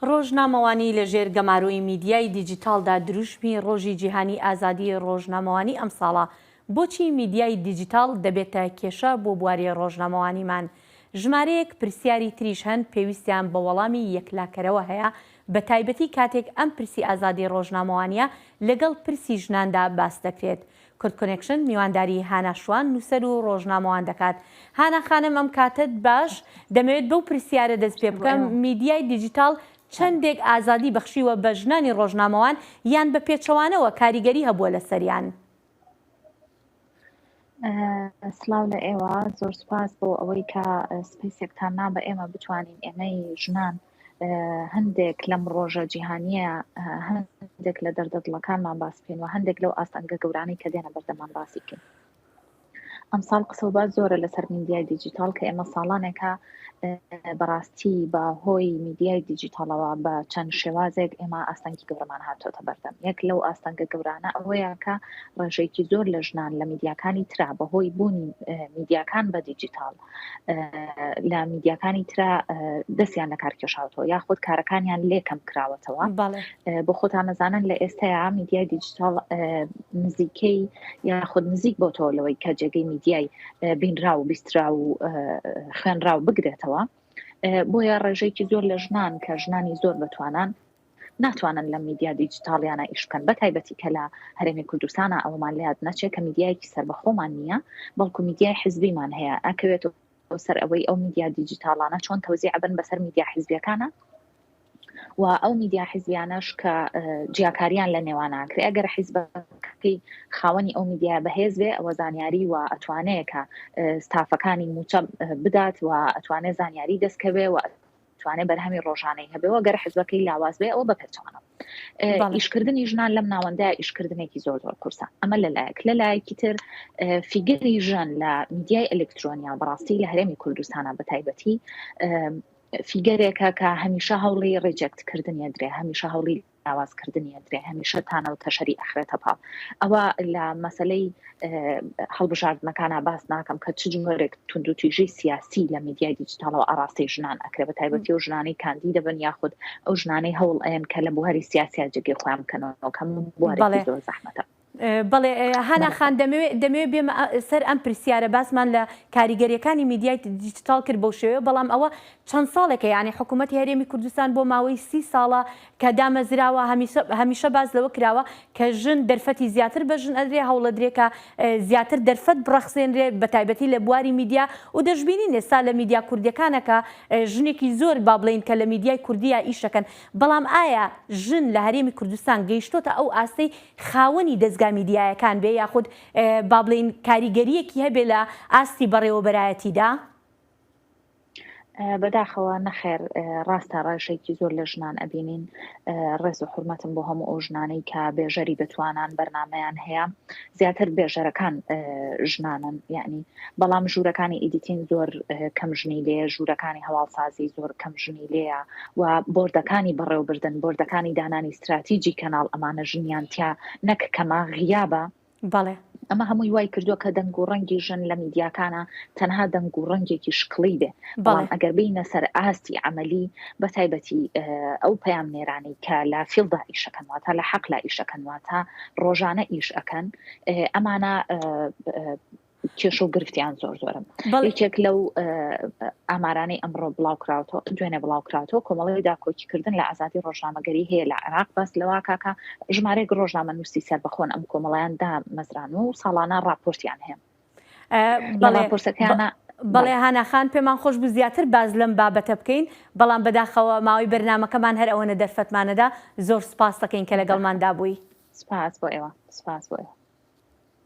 ڕۆژنامەوانی لە ژێر گەمارۆی میدیای دیجیتاڵدا دروشمی ڕۆژی جیهانی ئازادی ڕۆژنامەوانی ئەمساڵە، بۆچی میدیای دیجیتاڵ دەبێتە کێشە بۆ بواری ڕۆژنامەوانیمان؟ ژمارەیەک پرسیاری تریش هەن پێویستیان بە وەڵامی یەکلاکەرەوە هەیە، بەتایبەتی کاتێک ئەم پرسی ئازادی ڕۆژنامەوانییە لەگەڵ پرسی ژناندا باس دەکرێت. کوردکۆنێکشن میوانداری هانا شوان نووسەر و ڕۆژنامەوان دەکات. هانا خانم ئەم کاتەت باش، دەمەوێت بەو پرسیارە دەست پێ بکەم، میدیای دیجیتاڵ چەندێک ئازادی بەخشیوە بە ژنانی ڕۆژنامەوان یان بە پێچەوانەوە کاریگەری هەبووە لەسەریان؟ سڵاو لە ئێوە، زۆر سوپاس بۆ ئەوەی کە space ێکتان نا بە ئێمە بتوانین ئێمەی ژنان هەندێک لەم ڕۆژە جیهانیە هەندێک لە دەردە دڵەکانمان باس بکەین و هەندێک لەو ئاستەنگە گەورانەی کە دێنە بەردەمان باسی بکەین. ئەمساڵ قسە و باس زۆرە لەسەر میدیای دیجیتاڵ کە ئێمە ساڵانێکە بەڕاستی بە هۆی میدیای دیجیتاڵەوە بە چەند شێوازێک ئێمە ئاستەنگی گەورەمان هاتۆتە بەردەم یەک لەو ئاستەنگە گەورانە ئەوەیە کە ڕێژەیەکی زۆر لە ژنان لە میدیاکانی ترا بەهۆی بوونی میدیاکان بە دیجیتاڵ لە میدیاکانی ترا دەستیان لە کار کێشاوەتەوە یاخود کارەکانیان لێ کەم کراوەتەوە بۆ خۆتان نەزانن لە ئێستایا میدیای دیجیتاڵ نزیکەی یاخود نزیک بۆتەوە لەوەی کە جێگەی میدیای بینرا و بیسترا و خوێنراو بگرێتەوە بۆیە ڕێژەیەکی زۆر لە ژنان کە ژنانی زۆر بەتوانان ناتوانن لەم میدیا دیجیتاڵیانە ئیش بکەن بە تایبەتی کە لە هەرێمی کوردستانە ئەوەمان لەیاد نەچێت کە میدیایەکی سەربەخۆمان نییە بەڵکو میدیای حزبیمان هەیە ئەکەوێتەوە سەر ئەوەی ئەو میدیا دیجیتاڵانە چۆن تەوزیع بن بەسەر میدیا حزبیەکانە و ئەو میدیا حزبیانەش کە جیاکاریان لە نێوان ناکرێ ئەگەر حیزبەکەی خاوەنی ئەو میدیا بەهێز بێ ئەوە زانیاری و ئەتوانەیە کە ستافەکانی موچە بدات و ئەتوانێت زانیاری دەستکەوێ و توانێت بەرهەمی ڕۆژانەی هەبێ و گەر حزبەکەی لاواز بێ ئەوە بە پێچەوانە ئیشکردنی ژنان لەم ناوەندە ئیشکردنێکی زۆر زۆر قورسە ئەمە لەلایەک لەلایەکی تر figure ی ژن لە میدیای ئەلکترۆنیا بەڕاستی لە هەرێمی کوردستانە بە تایبەتی figure ێکە کە هەمیشە هەوڵی reject کردنی درێ هەمیشە هەوڵی لاوازکردنی ئەدرێ هەمیشە تانە و تەشەری ئەخرێتە پاڵ ئەوە لە مەسلەی هەڵبژاردنەکانە باس ناکەم کە چ جۆرێک توندوتیژی سیاسی لە میدیای دیجیتاڵەوە ئاراستەی ژنان ئەکرێ بە تایبەتی و ژنانی کاندی دەبن یاخود ئەو ژنانەی هەوڵ ئەیەن کە لە بواری سیاسیا جێگەی خۆیان بکەنەوە کە بوارێکی زۆر زەحمەتە. بەڵێ هانا خان دەمەوێ دەمەوێ بێمە سەر ئەم پرسیارە باسمان لە کاریگەریەکانی میدیای دیجیتاڵ کرد بەو شێوەیە بەڵام ئەوە چەند ساڵێکە یانی حکوومەتی هەرێمی کوردستان بۆ ماوەی سی ساڵە کە دامەزراوە هەمیشە هەمیشە باس لەوە کراوە کە ژن دەرفەتی زیاتر بە ژن ئەدرێ هەوڵەدرێ کە زیاتر دەرفەت بڕەخسێنرێ بە تایبەتی لە بواری میدیا و دەشبینین ئێستا لە میدیا کوردیەکانە کە ژنێکی زۆر با بڵێین کە لە میدیای کوردیا ئیشەکەن بەڵام ئایا ژن لە هەرێمی کوردستان گەیشتۆتە ئەو ئاستەی خاوەنی دەزگا میدیایەکان بێ یاخود با بڵێین کاریگەرییەکی هەبێ لە ئاستی بەڕێوەبەرایەتیدا؟ بەداخەوە نەخێر ڕاستە ڕێژەیەکی زۆر لە ژنان ئەبینین ڕێز و حورمەتم بۆ هەموو ئەو ژنانەی کە بێژەری بەتوانان بەرنمەیان هەیە زیاتر بێژەرەکان ژنانن یعنی بەڵام ژوورەکانی editing زۆر کەم ژنی لێ ژوورەکانی هەواڵسازی زۆر کەم ژنی لێیە و بۆردەکانی بەڕێوەبردن بۆردەکانی دانانی ستراتیجی کەناڵ ئەمانە ژنیان تیا نەک کەمە غیابە بەڵێ. ئەمە هەمووی وای کردووە کە دەنگ و ڕەنگی ژن لە میدیاکانە تەنها دەنگ و ڕەنگێکی شکڵی بێ بەڵام ئەگەر بینە سەر ئاستی عملی بە تایبەتی ئەو پەیامنێرانەی کە لە field دا ئیشەکەن واتە لە حەقلا ئیشەکەن واتە ڕۆژانە ئیش ئەکەن ئەمانە کێشە و گرفتیان زۆر زۆرم یەکێک لەو ئامارانەی ئەمڕۆ بڵاو کراوەتەوە دوێنێ بڵاو کراوەتەوە کۆمەڵی داکۆکیکردن لە ئازادی ڕۆژنامەگەری هەیە لە عێراق باس لەوە کاکە ژمارەیەک ڕۆژنامە نووسی سەربەخۆن ئەم کۆمەڵیان دامەزران و ساڵانە راپۆرتیان هەیە راپۆرتەکانە بەڵێ هانا خان پێمان خۆش بوو زیاتر باز لەم بابەتە بکەین بەڵام بەداخەوە ماوەی بەرنمەکەمان هەر ئەوەنە دەرفەتمانەدا زۆر سپاس دەکەین کە لەگەڵماندا بووی سپاس بۆ ئێوە سپاس بۆ ئێوە.